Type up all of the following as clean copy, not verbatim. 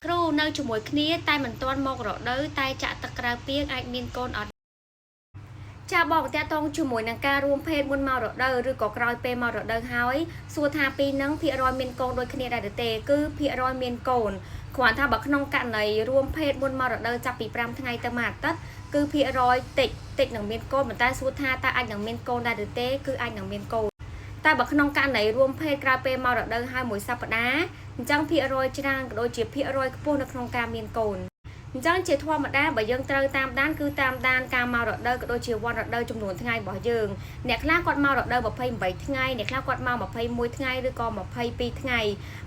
គ្រូនៅជាមួយគ្នាតែមិនទាន់មករដូវតែចាក់ទឹកក្រៅពាងអាចមានកូនអត់ចាបងតាក់ទងជាមួយនឹងការរួមភេទមុនមករដូវឬក៏ក្រោយពេលមករដូវហើយសួរថាពីរនឹងភាគរយមានកូនដូចគ្នាដែរឬទេគឺភាគរយមានកូនគ្រាន់ថាបើក្នុងករណីរួមភេទមុនមករដូវចាប់ពី5ថ្ងៃទៅមួយអាទិត្យគឺភាគរយតិចតិចនឹងមានកូនប៉ុន្តែសួរថាតើអាចនឹងមានកូនដែរឬទេគឺអាចនឹងមានកូនតែបើក្នុងករណីរួមភេទក្រោយពេលមករដូវហើយមួយសប្តាហ៍អញ្ចឹងភាគរយច្រើនក៏ដូចជាភាគរយខ្ពស់នៅក្នុងការមានកូនអញ្ចឹងជាធម្មតាបើយើងត្រូវតាមដានគឺតាមដានការមករដូវក៏ដូចជាវដ្តរដូវចំនួនថ្ងៃរបស់យើងអ្នកខ្លះគាត់មករដូវ28ថ្ងៃអ្នកខ្លះគាត់មក21ថ្ងៃឬក៏22ថ្ងៃ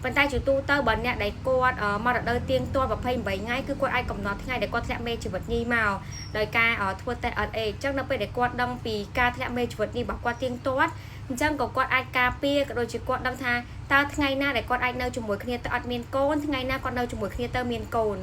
ប៉ុន្តែជាទូទៅបើអ្នកដែលគាត់មករដូវទៀងទាត់28ថ្ងៃគឺគាត់អាចកំណត់ថ្ងៃដែលគាត់ធ្លាក់មេជីវិតញីមកដោយការធ្វើតេស្ត LH អញ្ចឹងនៅពេលដែលគាត់ដឹងពីការធ្លាក់មេជីវិតញីរបស់គាត់ទៀងទាត់អញ្ចឹងក៏គាត់អាចការពារក៏ដូចជាគាត់ដឹងថាតើថ្ងៃណាដែលគាត់អាចនៅជាមួយគ្នាទៅអត់មានកូនថ្ងៃណាគាត់នៅជាមួយគ្នាទៅមានកូន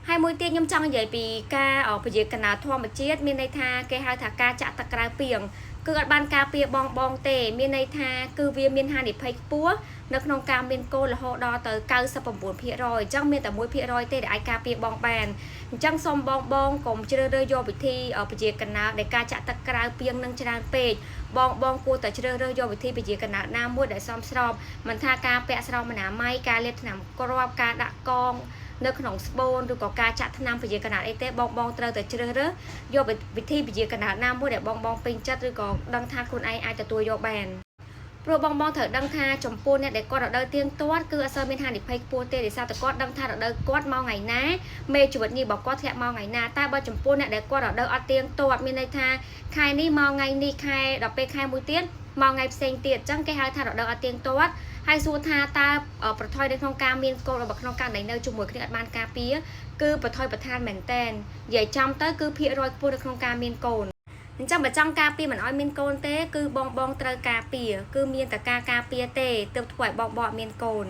ហើយមួយទៀតខ្ញុំចង់និយាយពីការពជាកណាធម្មជាតិមានន័យថាគេហៅថាការចាក់ទឹកក្រៅពាងគឺអត់បានការពារបងបងទេមានន័យថាគឺវាមានហានិភ័យខ្ពស់នៅក្នុងការមានកូនរហូតដល់ទៅ99%អញ្ចឹងមានតែ1%ទេដែលអាចការពារបងបានអញ្ចឹងសូមបងបងកុំជ្រើសរើសយកវិធីពជាកណាដែលការចាក់ទឹកក្រៅពាងនឹងច្រើនពេកបងបងគួរតែជ្រើសរើសយកវិធីពជាកណាណាមួយដែលសមស្របមិនថាការពាក់ស្រោមអនាម័យការលាបថ្នាំគ្រាប់ការដាក់កងនៅក្នុងស្បូនឬក៏ការចាក់ថ្នាំពជាកណាអីទេបងបងត្រូវតែជ្រើសរើសយកវិធីពជាកណាណាមួយដែលបងបងពេញចិត្តឬក៏ដឹងថាខ្លួនឯងអាចទទួលយកបានព្រោះបងបងត្រូវដឹងថាចំពោះអ្នកដែលគាត់រដូវទៀងទាត់គឺអត់សូវមានហានិភ័យខ្ពស់ទេដោយសារតែគាត់ដឹងថារដូវគាត់មកថ្ងៃណាមេជីវិតនេះរបស់គាត់ធ្លាក់មកថ្ងៃណាតែបើចំពោះអ្នកដែលគាត់រដូវអត់ទៀងទាត់មានន័យថាខែនេះមកថ្ងៃនេះខែដល់ពេលខែមួយទៀតមកថ្ងៃផ្សេងទៀតអញ្ចឹងគេហៅថារដូវអត់ទៀងទាត់ហើយសួរថាតើប្រថុយនៅក្នុងការមានកូនរបស់ក្នុងករណីនៅជាមួយគ្នាអត់បានការពារគឺប្រថុយប្រឋានមែនតែននិយាយចំទៅគឺភាគរយខ្ពស់នៅក្នុងការមានកូនអញ្ចឹងបើចង់ការពារមិនឲ្យមានកូនទេគឺបងបងត្រូវការពារគឺមានតែការការពារទេទើបធ្វើឲ្យបងបងអត់មានកូន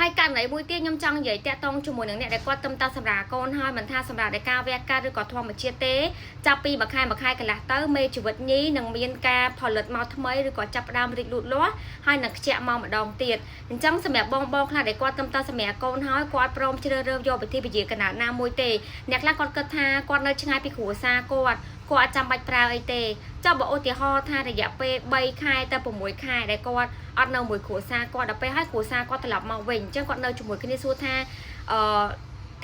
ហើយករណីមួយទៀតខ្ញុំចង់និយាយតាក់ទងជាមួយនឹងអ្នកដែលគាត់ទំតាសម្រាលកូនហើយមិនថាសម្រាប់ដោយការវះកាត់ឬក៏ធម្មជាតិទេចាប់ពីមួយខែមួយខែកន្លះទៅមេជីវិតញីនឹងមានការផលិតមកថ្មីឬក៏ចាប់ផ្ដើមរីកលូតលាស់ហើយនឹងខ្ជាក់មកម្ដងទៀតអញ្ចឹងសម្រាប់បងបងខ្លះដែលគាត់ទំតាសម្រាប់កូនហើយគាត់ព្រមជ្រើសរើសយកវិធីពជាកណាត់ណាមួយទេអ្នកខ្លះគាត់គិតថាគាត់នៅឆ្ងាយពីគ្រួសារគាត់គាត់អត់ចាំបាច់ប្រើអីទេចុះបើឧទាហរណ៍ថារយៈពេល3ខែទៅ6ខែដែលគាត់អត់នៅមួយគ្រួសារគាត់ដល់ពេលហើយគ្រួសារគាត់ត្រឡប់មកវិញអញ្ចឹងគាត់នៅជាមួយគ្នាសួរថាអឺ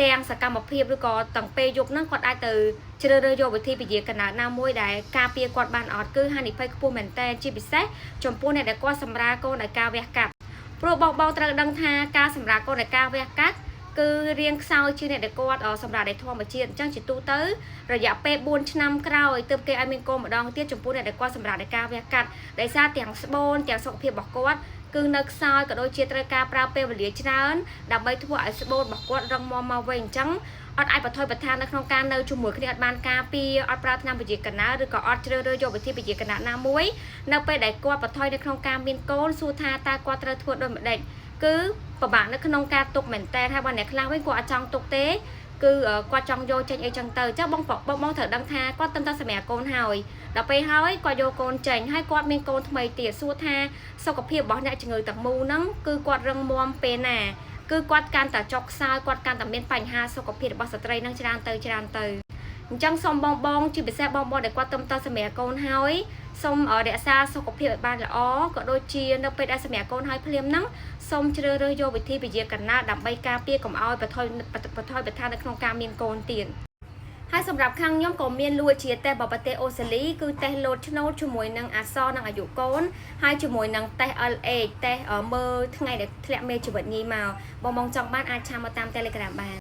ទាំងសកម្មភាពឬក៏ទាំងពេលយប់ហ្នឹងគាត់អាចទៅជ្រើសរើសយកវិធីពជាកណើណាមួយដែលការពារគាត់បានអត់គឺហានិភ័យខ្ពស់មែនតើជាពិសេសចំពោះអ្នកដែលគាត់សម្រាលកូនដោយការវះកាត់ព្រោះបងបងត្រូវដឹងថាការសម្រាលកូនដោយការវះកាត់គឺរៀងខ្សោយជាងអ្នកដែលគាត់សម្រាប់ដែលធម្មជាតិអញ្ចឹងជាទូទៅរយៈពេល4ឆ្នាំក្រោយទើបគេឲ្យមានកូនម្ដងទៀតចំពោះអ្នកដែលគាត់សម្រាប់ដោយការវះកាត់ដោយសារទាំងស្បូនទាំងសុខភាពរបស់គាត់គឺនៅខ្សោយក៏ដូចជាត្រូវការប្រើពេលវេលាច្រើនដើម្បីធ្វើឲ្យស្បូនរបស់គាត់រឹងមាំមកវិញអញ្ចឹងអត់អាចបន្ថយបន្ថាននៅក្នុងការនៅជាមួយគ្នាអត់បានការពារអត់ប្រើថ្នាំពជាកណាឬក៏អត់ជ្រើសរើសយកវិធីពជាកណាណាមួយនៅពេលដែលគាត់បន្ថយនៅក្នុងការមានកូនសួរថាតើគាត់ត្រូវធ្វើដូចម្ដេចគឺពិបាកនៅក្នុងការទុកមែនតើហើយបើអ្នកខ្លះវិញគាត់អត់ចង់ទុកទេគឺគាត់ចង់យកចេញអីចឹងទៅចាបងបងបងត្រូវដឹងថាគាត់តឹងតែសម្រាប់កូនហើយដល់ពេលហើយគាត់យកកូនចេញហើយគាត់មានកូនថ្មីទៀតសួរថាសុខភាពរបស់អ្នកជំងឺទាំងមូលហ្នឹងគឺគាត់រឹងមាំពេលណាគឺគាត់កាន់តែចុកខ្សោយគាត់កាន់តែមានបញ្ហាសុខភាពរបស់ស្ត្រីនឹងច្រើនទៅច្រើនទៅអញ្ចឹងសូមបងបងជាពិសេសបងបងដែលគាត់ទំតសម្រាប់កូនហើយសូមរក្សាសុខភាពឲ្យបានល្អក៏ដូចជានៅពេលដែលសម្រាប់កូនហើយភ្លាមហ្នឹងសូមជ្រើសរើសយកវិធីពជាកណាដើម្បីការពារកុំឲ្យបន្ថយបន្ថយបន្ថានៅក្នុងការមានកូនទៀតហើយសម្រាប់ខាងខ្ញុំក៏មានលួចជាតេស្តបប្រទេសអូស្ត្រាលីគឺតេស្តលោតឆ្នោតជាមួយនឹងអក្សរនិងអាយុកូនហើយជាមួយនឹងតេស្ត LH តេស្តមើលថ្ងៃដែលធ្លាក់មេជីវិតញីមកបងបងចង់បានអាច chat មកតាម Telegram បាន។